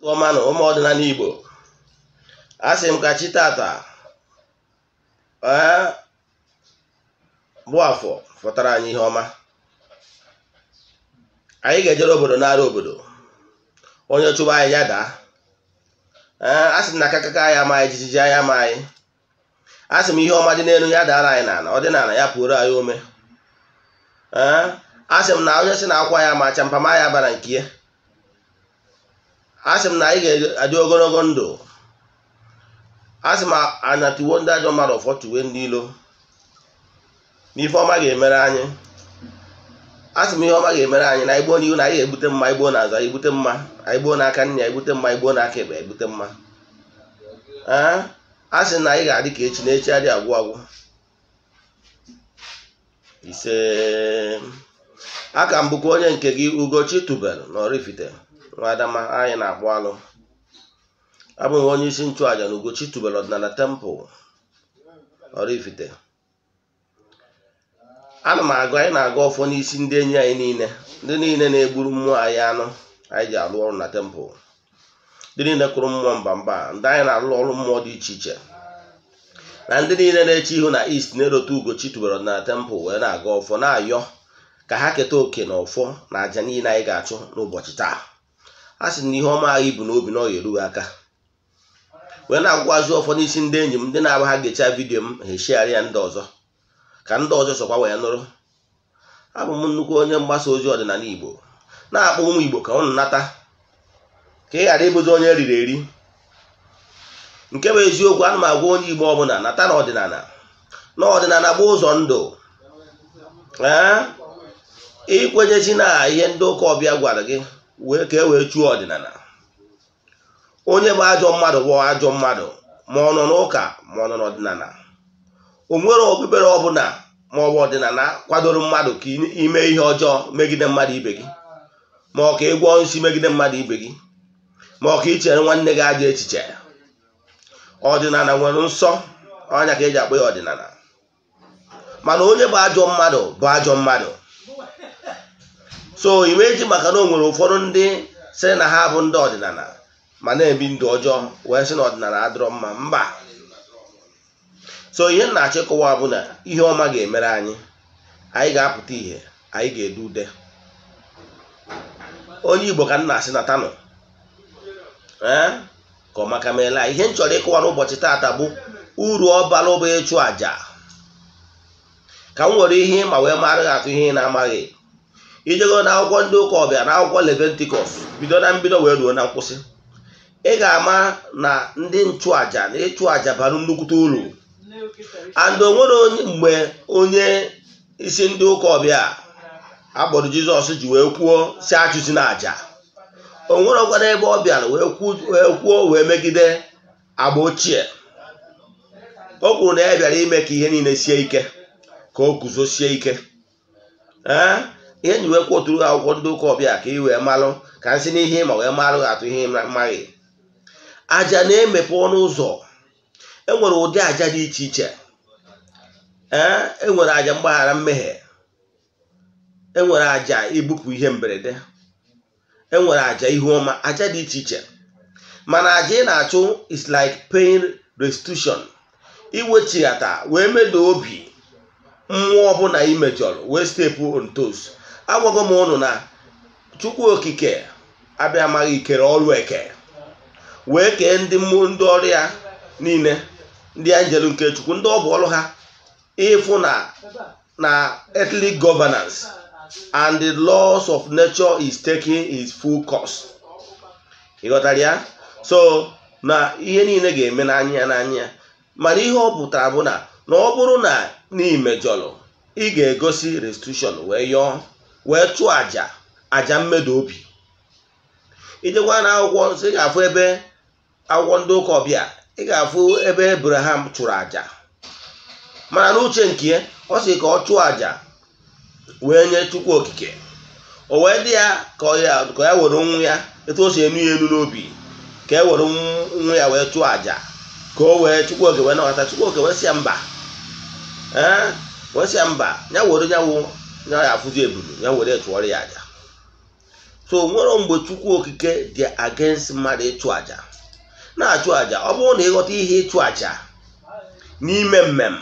Ọmanụ ụmụ ọdịnala Igbo, a sị m ka chi tata ee bụ afọ fọtara anyị ihe ọma. Anyị ga-ejere obodo nara obodo, onye chụba anyị ya daa. Ee, a sị m na akakaka anyị ama anyị, jijiji anyị ama anyị. A sị m ihe ọma dị n'elu ya dara anyị n'ala, ọdịnala ya pụrụ anyị ome. Ee, a sị m na onye sị na akwa ya ma acha mpama ya bara nke ya. A sị m na anyị ga-adị ogologo ndụ. A sị m anya tiwo ndị ajọ mmadụ ụfọ, tiwe ndị ilo n'ife ọma ga-emere anyị. A sị m ihe ọma ga-emere anyị na igbo n'ihu na anyị ga-egbute mma, igbo n'azụ anyị egbute mma, anyị gboo n'aka nne anyị egbute mma, igbo n'aka ekpe egbute mma. Ee, a sị na anyị ga-adị ka echi na echi adị agwụ agwụ. Ise, aka m bụkwa onye nke gị Ugochi tubelu na Oraifite nwa Adama anyị na-akpụ alụ. Abụ m onye isi nchụaja na Ugochi tubelu ọdịnala temple Oraifite. Ana m agụ, anyị na-agụ ọfọ n'isi ndị enyi anyị niile, ndị niile na-egburu mmụọ anyị anụ anyị ji alụ ọrụ na temple, ndị niile kụrụ mmụọ mba mba, ndị anyị na-alụ ọrụ mmụọ dị iche iche, na ndị niile na-eche ihu na East na-erote Ugochi tubelu ọdịnala temple wee na-agụ ọfọ na-ayọ ka ha keta oke na ọfọ na àjà niile anyị ga-achụ n'ụbọchị taa. A sị na ihe ọma anyị bụ n'obi na ọ ga-erughị aka. Wee na-agwụkwazị ọfọ n'isi ndị enyi m, ndị na-abụ ha gecha vidiyo m ha eshigharị ya ndị ọzọ ka ndị ọzọ sokwa wee nụrụ. Abụ m nnukwu onye mgbasa ozi ọdịnala Igbo, na-akpọ ụmụ Igbo ka ụnụ nata ka ị ghara ịbụzi onye eriri eri. Nke bụ eziokwu, ana m agwa onye Igbo ọbụla nata na ọdịnala, na ọdịnala bụ ụzọ ndụ. Ee, ikwenyezi na ihe ndị ụka ọbịa gwara gị wee ka e wee chụọ ọdịnala. Onye bụ ajọ mmadụ bụ ajọ mmadụ, ma ọ nọ n'ụka ma ọ nọ n'ọdịnala. O nwere okpukpere ọbụla ma ọ bụ ọdịnala kwadoro mmadụ ka ime ihe ọjọọ megide mmadụ ibe gị, ma ọ ka ị gwọọ nsị megide mmadụ ibe gị, ma ọ ka ị chere nwanne gị ajọ echiche. Ọdịnala nwere nsọ, ọnya ka eji akpọ ya ọdịnala. Mana onye bụ ajọ mmadụ bụ ajọ mmadụ. So imeji maka na o nwere ụfọdụ ndị sị na ha bụ ndị ọdịnala ma na-ebi ndụ ọjọọ wee sị na ọdịnala adịrọ mma. Mba. So ihe m na-achịkọwa bụ na ihe ọma ga-emere anyị, anyị ga-apụta ihe, anyị ga-ede ude. Onye Igbo ka m na-asị na tanụ ee ka ọmaka meela. Ihe m chọrọ ịkọwa n'ụbọchị taata bụ uru ọ bara bụ ịchụ àjà. Ka m nwere ihe ma wee mara gị atụ ihe ị na-amaghị. Ijego na akwụkwọ ndị ụka ọbịa na akwụkwọ Leviticus bido na mbido wee ruo na nkwụsị, ị ga-ama na ndị nchụàjà na ịchụ àjà bara nnukwute uru. And o nwere onye mgbe onye isi ndị ụka ọbịa akpọrọ Jizọs ji wee kwuo si achụzi na àjà. O nwere ọkwara ebe ọ bịara wee kwuo wee megide agba ochie. O kwuru na ya bịara ime ka ihe niile sie ike, ka o guzosie ike. Ee, ihe nji wee kwoturu akwụkwọ ndị ụka ọbịa ka ị wee malụ ka nsị n'ihe ma wee malụ atụ ihe maghị. Àjà na-emepe ọnụ ụzọ. Enwere ụdị àjà dị iche iche. Ee, enwere àjà mgbaghara mmehie, enwere àjà ibupụ ihe mberede, enwere àjà ihu ọma, àjà dị iche iche. Mana àjà ị na-achụ is like paying restitution, iwechighata wee medo obi mmụọ ọbụla ị mejọrọ wee step on toes. Agwago m ụnụ na Chukwu Okike abịa amaghị ikere ọrụ eke wee kee ndị mmụọ ndị ọrụ ya niile, ndị anjelu nke Chukwu, ndị ọ bụ ọrụ ha ịfụ na earthly governance and the laws of nature is taking its full course. Ị ghọtara ya? So na ihe niile ga-eme n'anya ya n'anya ya. Mana ihe ọ pụtara bụ na ọ bụrụ na n'imejọrọ, ị ga-egosi restitution wee yọọ wee chụọ àjà, àjà mmedo obi. Ijekwa na akwụkwọ nsọ ị ga-afụ ebe akwụkwọ ndị ụka ọbịa, ị ga-afụ ebe Abraham chụrụ àjà. Mana n'uche nke ya, ọ sị ka ọ chụọ àjà wee nye Chukwu Okike. O wee dị ya ka ya were nwa ya etu o si enu ya elu n'obi, ka e were nwa ya wee chụọ àjà ka o wee Chukwu Okike wee nabata. Chukwu Okike wee sị ya mba. Ee, wee sị ya mba, ya were ya wụ ya afụzi ebulu ya were chụọrọ ya àjà. So nwere mgbe Chukwu Okike dị against mmadụ ịchụ àjà. Na-achụ àjà, ọ bụrụ na ịghọta ihe ịchụ àjà n'ime mmemme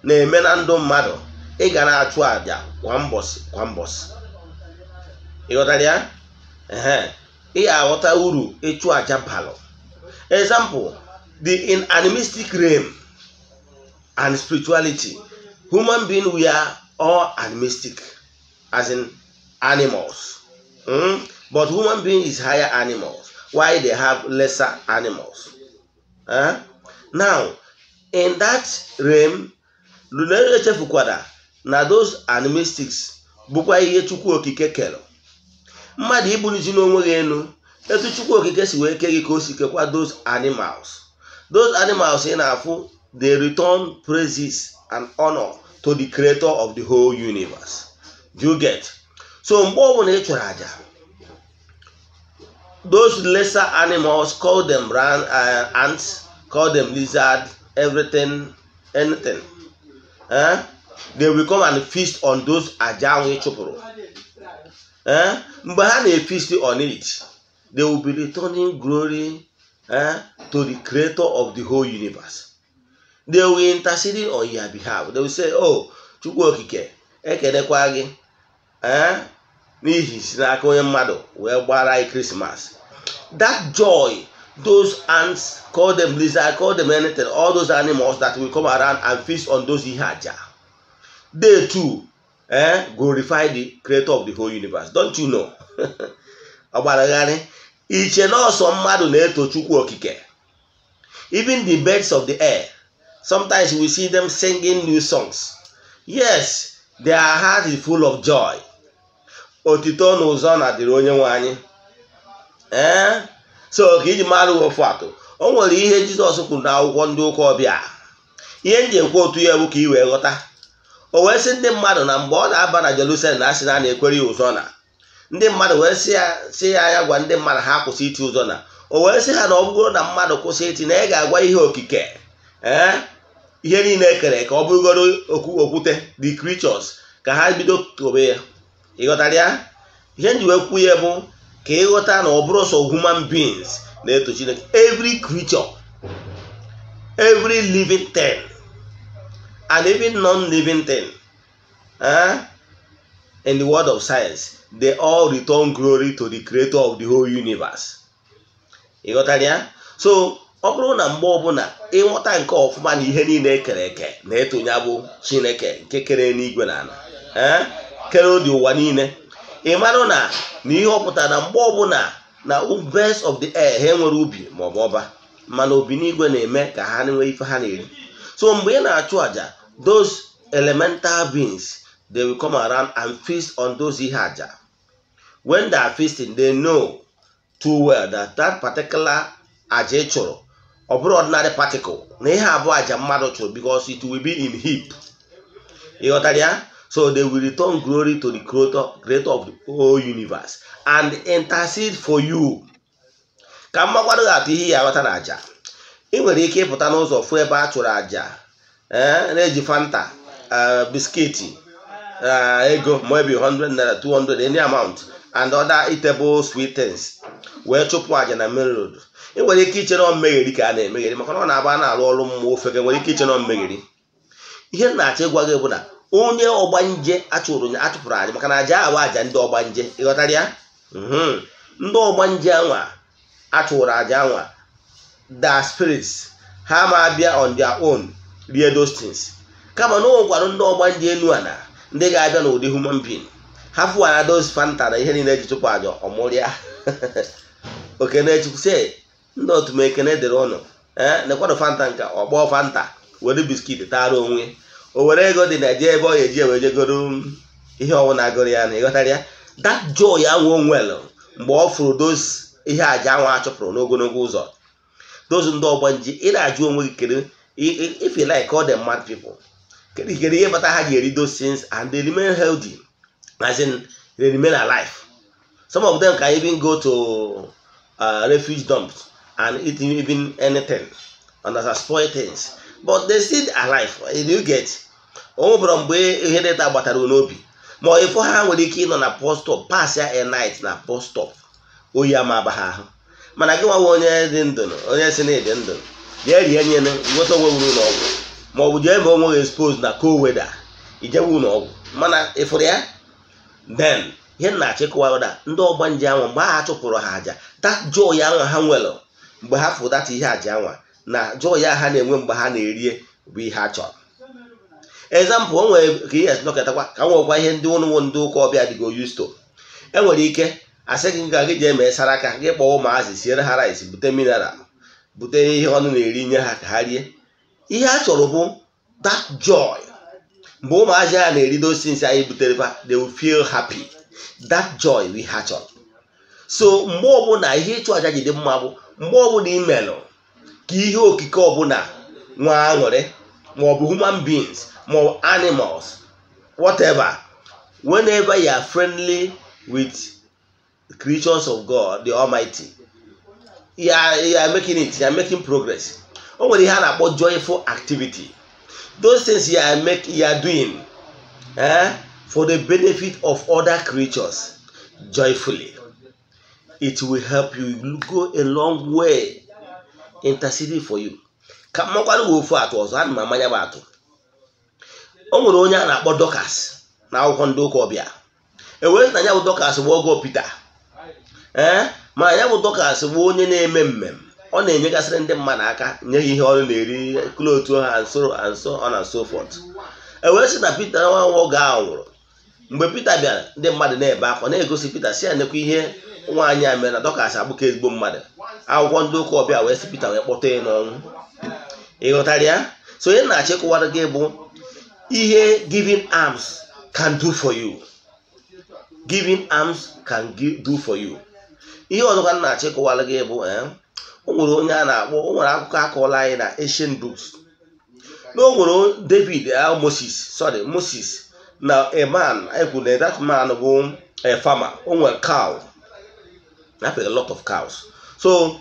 na-eme na ndụ mmadụ, ị ga na-achụ àjà kwa mbọsị kwa mbọsị. Ịghọtara ya? Ị ga-aghọta uru ịchụ àjà balụ. Example, the in animistic realm and spirituality, human being, we are all animistic, as in animals. But human being is higher animals, why they have lesser animals. Now, in that realm, echefukwara na those animistics bụkwa ihe Chukwu Okike kere. Mmadụ ibuluzi n'onwe gị elu, etu Chukwu Okike si wee kee gị ka o si kekwa those animals. Those animals ị na-afụ, they return praises and honor to the creator of the whole universe. Do you get? So mgbe ọbụla ị chụrụ àjà, those lesser animals, call them ants, call them lizard, everything, anything, they will come and feast on those aja ahụ ị chụpụrụ. Mgbe ha na-efeast on it, they will be returning glory to the creator of the whole universe. They will intercede on your behalf. They will say, "Oh, Chukwu Okike, ekenekwa gị n'ihi si n'aka onye mmadụ wee gbara anyị Christmas." That joy, those ants, call them lizard, call them anything, all those animals that will come around and feast on those ihe aja, they too glorify the creator of the whole universe. Don't you know? Ọgbaragharị iche nọọsọ mmadụ na-eto Chukwu Okike. Even the birds of the air, sometimes we see them singing new songs. Yes, their heart is full of joy. Otito na ụzọ na dịrị onye nwe anyị. So ka iji mara ofu atụ, o nwere ihe Jizọs kwuru n'akwụkwọ ndị ụka ọbịa. Ihe m ji ekwu otu ya bụ ka ị wee ghọta. O wee sị ndị mmadụ na mgbe ọ na-aba na Jerusalem na asị na a na-ekwere ya ụzọ, na ndị mmadụ wee sị ya ya gwa ndị mmadụ ha kwụsị iti ụzọ, na o wee sị ha na ọ bụrụ na mmadụ kwụsị iti, na ị ga-agwa ihe okike, ihe niile ekere ka ọ bụrụgoro okwute, the creatures, ka ha bido tobe ya. Ịghọtara ya? Ihe m ji wee kwu ya bụ ka ịghọta na ọ bụrụ sọ human beings na-eto Chineke. Every creature, every living thing and even non-living thing, in the world of science, they all return glory to the creator of the whole universe. Ịghọtara ya? So ọ bụrụ na mgbe ọbụla ịghọta nke ọfụma na ihe niile ekere eke na-eto ya bụ Chineke nke kere n'igwe na ala, kere ụdị ụwa niile, ị marụ na ihe ọ pụtara na mgbe ọbụla na birds of the air, ha enwere ubi maọbụ ọba, mana obi n'igwe na-eme ka ha nwee ife ha na-eri. So mgbe ị na-achụ àjà, those elemental beings, they will come around and feast on those ihe aja. When they are feasting, they know too well that that particular aja ị chụrụ, ọ bụrụ ordinary particle, na ihe abụọ aja mmadụ chụrụ, because it will be in heap. Ịghọtara ya? So they will return glory to the creator of the whole universe and intercede for you. Ka mmakwado ga-atụ ihe ya aghọta na aja, ị nwere ike ịpụta n'ụzọ fụ ebe a chụrụ aja, na-eji Fanta, biscuit, ego maybe 100 naira, 200, any amount, and other eatable sweet things wee chụpụ aja na main road. Ị nwere ike iche na mmegheri ka a na-emegheri, maka na ọ na-aba na-arụ ọrụ mmụọ ofeke nwere ike iche na mmegheri. Ihe m na-achọ ịgwa gị bụ na onye ọgbanje achụrụ achụpụrụ aja, maka na aja ahụ aja ndị ọgbanje. Ịghọtara ya? Ndị ọgbanje anwa achụrụ aja anwa, the spirits ha ma abịa on their own rie those things, kama na o nwekwara ndị ọgbanje enu ana ndị ga-abịa n'ụdị human being. Ha fụwara those Fanta na ihe niile eji chụpụ aja, ọmụrịa okene Chukwu sị ndị otu m, ekene dịrị ụnụ. Ee, nekwanụ Fanta nke ọkpọ Fanta, were biscuit tara onwe o, were ego dị na eje ebe ọ ga-eji ewe jegoro ihe ọwụna agụrụ ya. Na ịghọtara ya? That joy ahụ o nwere mgbe ọ fụrụ those ihe aja ahụ a chụpụrụ n'ogologo ụzọ, those ndị ọgbanje, ị na-ajụ onwe gị, kedu, if you like, call them mad people, kedu kedu ihe kpata ha ji eri those things and they remain healthy, as in they remain alive? Some of them can even go to refuge dumps and eat even anything and as spoil things, but they still alive. You get? O nwebụrụ mgbe ihe dịta gbatara n'obi. Ma ọ ifo ha nwere ike ịnọ na bus stop, pass ya a night na bus stop, oyi ama aba ha ahụ. Mana gị nwawa onye dị ndụ, onye si na ịdị ndụ, jee rie nyere nweta onwe wuru n'ọgwụ, ma ọ bụ jee ma onwe gị expose na cold weather, ijewe ụlọ ọgwụ. Mana ịfụrụ ya, then ihe m na-achịkọwa na ndị ọgbanje anwa, mgbe ha chụpụrụ ha aja, that joy anwa ha nwere mgbe ha fụ that ihe aja anwa na joy ya ha na-enwe mgbe ha na-erie bụ ihe ha chọrọ. Example, o nwere ka ihe nọkọtakwa ka nwekwa ihe ndị ụnụ ndị ụka ọbịa dịgo used to. Enwere ike asị gị nga gị jee mee saraka, gị kpọọ ụmụazị, siere ha rice, bute mineral, bute ihe ọnụ na-eri, nye ha ka ha rie. Ihe a chọrọ bụ that joy mgbe ụmụazị a na-eri those things anyị butere fa, they will feel happy. That joy we ha chọrọ. So mgbe ọbụla ihe ịchụ aja ji dị mma bụ mgbe ọbụla imelụ ka ihe okike ọbụla nwee aṅụrị, ma ọ bụ human beings, ma ọ bụ animals, whatever. Whenever you are friendly with creatures of God the Almighty, you are making it, you are making progress. O nwere ihe a na-akpọ joyful activity. Those things you are doing for the benefit of other creatures joyfully, it will help you go a long way interceding for you. Ka mmakwara gị ofu atụ ọzọ, ana m amanya bụ atụ. O nwere onye a na-akpọ Dorcas na akwụkwọ ndị ụka ọbịa. Ewee na ya bụ Dorcas bụ ọgọ Pita, ee, ma ya bụ Dorcas bụ onye na-eme mmemme, ọ na-enyegasịrị ndị mmadụ aka, nye ha ihe ọrụ na-eri, clothe ha, and so and so on and so forth. Ewee sị na Pita nwa nwoke ahụ nwụrụ. Mgbe Pita bịara, ndị mmadụ na-ebe akwa, na-egosi Pita, si ya nekwa ihe nwaanyị a mere na Dorcas abụka ezigbo mmadụ. Akwụkwọ ndị ụka ọbịa wee sị Pita wee kpọta ya n'ọnwụ. Ị ghọtara ya? So onye na-achịkọwara gị bụ ihe giving alms can do for you. Giving alms can do for you. Ihe ọzọkwa m na-achịkọwara gị bụ o nwere onye a na-akpọ, o nwere akụkọ akọọla anyị na ancient books na o nwere David, Moses, sorry, Moses na a man ekwu na that man bụ a farmer. O nwere cow, a lot of cows. So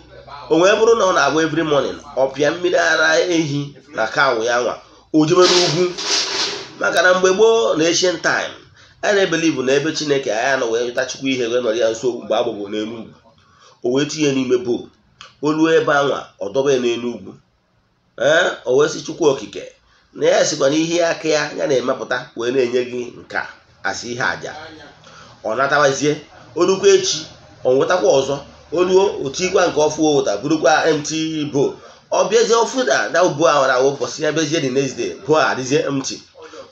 o wee bụrụ na ọ na-agba every morning, ọ pịa mmiri ara ehi na cow ya nwa, o jebe n'ugwu, maka na mgbe gboo na ancient time, a na-ebelieve na ebe Chineke anya nọ wee tachukwu ihe wee nọrọ ya nso mgbe agbụgbụ n'elu ugwu. O wee tinye n'ime bowl, o luo ebe anwa, ọ dọba ya n'elu ugwu. Ee, o wee sị Chukwu Okike na ya sikwa na ihe aka ya ya na-emepụta wee na-enye gị nka asị ihe aja. Ọ natawazie, olukwa echi, ọ nwetakwa ọzọ, oluo otu igwe nke ọfụ weta, burukwa empty bowl. Ọ bịazie ofu na na bowl ahụ na ụbọchị ya bịazie the next day, bowl adịzie empty.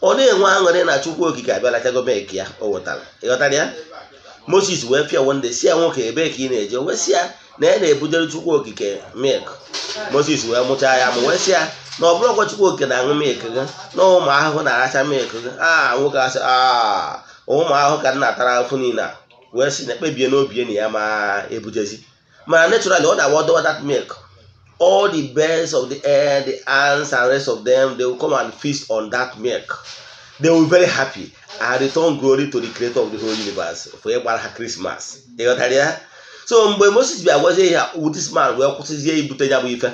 Ọ na-enwe aṅụrị na Chukwu Okike abịalachago milk ya o wetara. Ịghọtara ya? Moses wee fịa one day, si ya, "Nwoke, ebee ka ị na-eje?" Wee sị ya na ya na-ebujere Chukwu Okike milk. Moses wee mụchaa ya ma wee sị ya na ọ bụrụkwa Chukwu Okike na-aṅụ milk gị, na ụmụ ahụhụ na-aracha milk gị. A nwoke asị, a ụmụ ahụhụ ka m na-atara ahụhụ niile a. Wee sị na ekpebie n'obi na ya ma ebujezi. Mana naturally, ọ na-awa ọdọwa that milk, all the birds of the air, the ants and rest of them, they will come and feast on that milk. They will be very happy and return glory to the Creator of the whole universe for ịgbara ha Christmas. Ịghọtara ya? So mgbe Moses bịa gwazie ya, this man wee kwụsịzie ibute ya bụ ife.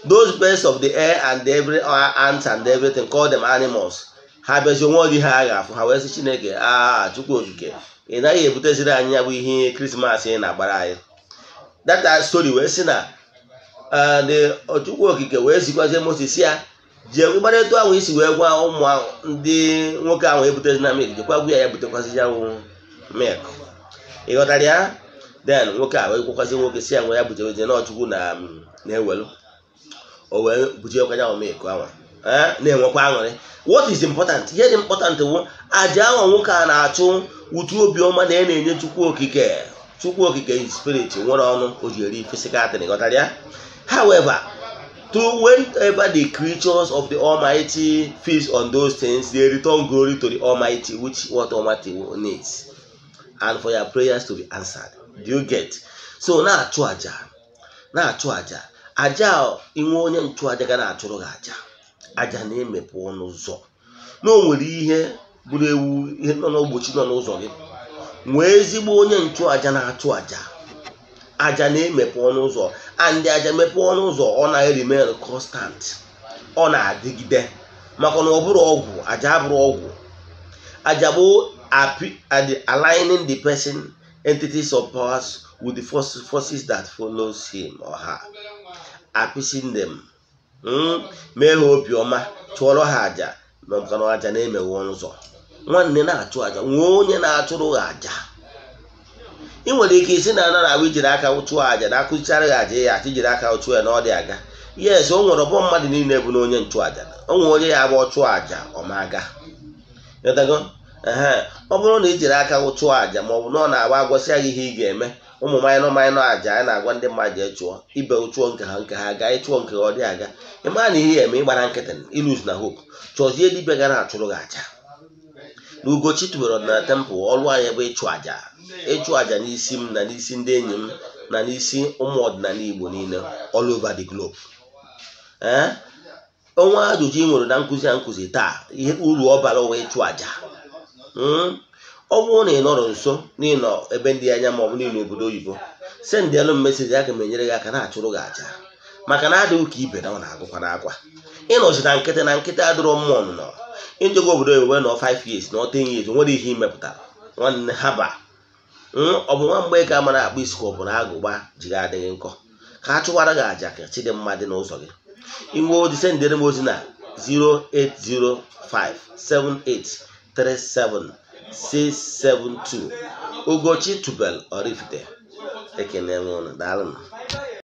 Those birds of the air and every ants and everything, call them animals, ha bịazie onwe ọdị ha ga-afụ ha, wee sị Chineke, "A Chukwu Okike, ị naghị ebuteziri anyị ya bụ ihe Christmas ị na-agbara anyị." That story wee sị na the Chukwu Okike wee zikwazie Moses ya, jee gbara etu ahụ isi wee gwa ụmụ ndị nwoke ahụ ebutezina milk, jekwa gwa ya ya butekwazi ya bụ milk. Ị ghọtara ya? Then nwoke a wee gwakwazi nwoke, si ya nwe ya butewezie na Chukwu na na-ewelu. O wee bujiekwa ya milk ahụ, na-enwekwa aṅụrị. What is important, ihe dị important bụ aja ahụ nwoke a na-achụ utu obiọma na ya na-enye Chukwu Okike. Chukwu Okike spirit nwere ọnụ o ji eri physical thing. Ghọtara ya? However, to whenever the creatures of the Almighty feast on those things, they return glory to the Almighty, which what Almighty needs, and for your prayers to be answered. Do you get? So na-achụ aja, na-achụ aja, aja inwe onye nchụaja ga na-achụrụ gị aja. Aja na-emepe ọnụ ụzọ na o nwere ihe bụrụ ewu, ihe nọ n'ogbochi nọ n'ụzọ gị. Nwee ezigbo onye nchụaja na-achụ aja. Aja na-emepe ọnụ ụzọ, and aja mepe ọnụ ụzọ, ọ na-remain constant, ọ na-adịgide, maka na ọ bụrụ ọgwụ. Aja abụrụ ọgwụ. Aja bụ Aligning the person, entities or powers with the forces that follows him or her, appeasing them. Mee ha obiọma, chụọrọ ha àjà, maka na àjà na-emeghe ọnụ ụzọ. Nwanne, na-achụ àjà, nwee onye na-achụrụ ha àjà. Ị nwere ike isi na ana na-abụ ijiri aka chụọ àjà na akụzichara gị àjà ya achị ijiri aka chụọ ya na ọ dị aga. Yes, o nwere ọbọ mmadụ niile bụ na onye nchụàjà. O nwere onye ya agba chụọ àjà ọma aga. Ịghọtago? Ehe, ọ bụrụ na i jiri aka chụọ àjà, ma ọ bụ na ọ na-agba agwasịa gị ihe ị ga-eme, ụmụ minor minor àjà a na-agwa ndị mmadụ jee chụọ, ibe chụọ nke ha, nke ha aga, ịchụọ nke ọ dị aga, ị mara na ihe ya eme ịgbara nkịtị, i lose na hope. Chọzie dibịa ga na-achụrụ gị àjà. Na Ugochi tubelu ọdịnala temple, ọrụ anyị bụ ịchụ àjà, ịchụ àjà n'isi m na n'isi ndị enyi m na n'isi ụmụ ọdịnala Igbo niile all over the globe. Ee, onwe ajụjụ ị nwere na nkụzi a nkụzi taa, ihe uru ọ bara ụwa ịchụ àjà, ọ bụrụ na ị nọrọ nso, n'ịnọ ebe ndị anya, ma ọ bụ n'ịnọ obodo oyibo, sendịalụ m message, aka m enyere gị aka na-achụrụ gị àjà, maka na adịghị ka ibe na ọ na-agụkwa n'akwa. Ịnọzi na nkịtị na nkịtị adịrọ mmụọ nọ njego obodo oyibo nọ 5 years na 10 years, nwere ihe imepụtara. Nwanne, haba, ọ bụ nwa mgbe ka mara akpụ isi, ka ọ bụ na agụgba ji gị adịghị nkọ, ka a chụwara gị àjà ka chi dị mma dị n'ụzọ gị. Inwe ozi, sendịrị m ozi na 08057837672. Ugochi Tubel Oraifite, ekene m ụnụ, daalụnụ.